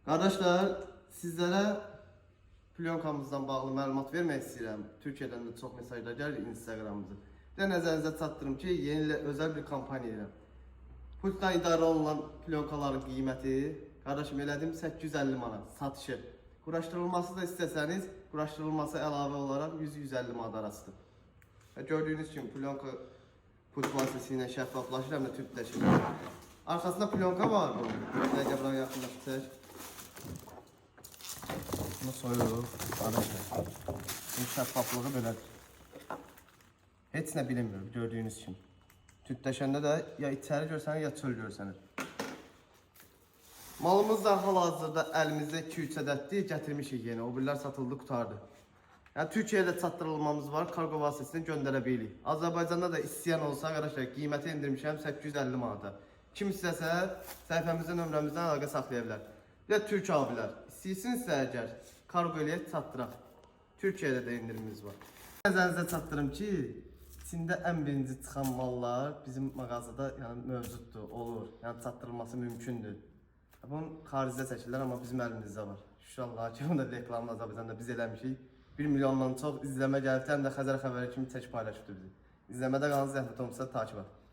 Qardaşlar, sizlərə plyonkamızdan bağlı məlumat vermək istəyirəm. Türkiyədən də çox mesajlar gəlir Instagramımıza. Bir də nəzərinizə çatdırım ki, yeni ilə özəl bir kampaniya edirəm. Pultdan idarə olunan plyonkaların qiyməti, qardaşım, elədim 850 manat satışı. Quraşdırılması da istəsəniz, quraşdırılması əlavə olaraq 100-150 manat arasıdır. Və gördüyünüz kimi plyonka pult vasitəsilə şəffaflaşır, həm də tüpləşir. Arxasında plyonka var bunun. Bir dəqiqə buranı yaxınlaşdıraq. Bunu soyuruq, qardaşlar. Bunun şəffaflığı belədir. Heç nə bilinmir gördüyünüz kimi. Tütləşəndə də ya içəri görsənir, ya çöl görsənir. Malımız da hal-hazırda əlimizdə 2-3 ədəddir, gətirmişik yenə. O birilər satıldı, qurtardı. Yəni Türkiyəyə də çatdırılmamız var, kargo vasitəsilə göndərə bilirik. Azərbaycanda da istəyən olsa, qardaşlar, qiyməti endirmişəm 850 manata. Kim istəsə səhifəmizdən, nömrəmizdən əlaqə saxlaya bilər. Bir də türk abilər, istəyirsinizsə əgər kargo eləyək çatdıraq. Türkiyədə də endirimimiz var. Nəzərinizə çatdırım ki, içində ən birinci çıxan mallar bizim mağazada yəni mövcuddur, olur. Yəni çatdırılması mümkündür. Bunun xaricdə çəkirlər, amma bizim əlimizdə var. Şükür Allaha ki, bunu da reklamını Azərbaycanda biz eləmişik. 1 milyondan çox izləmə gəlibdi, həm də Xəzər xəbəri kimi çək paylaşıbdı bizi. İzləmədə qalın, zəhmət olmasa takip et.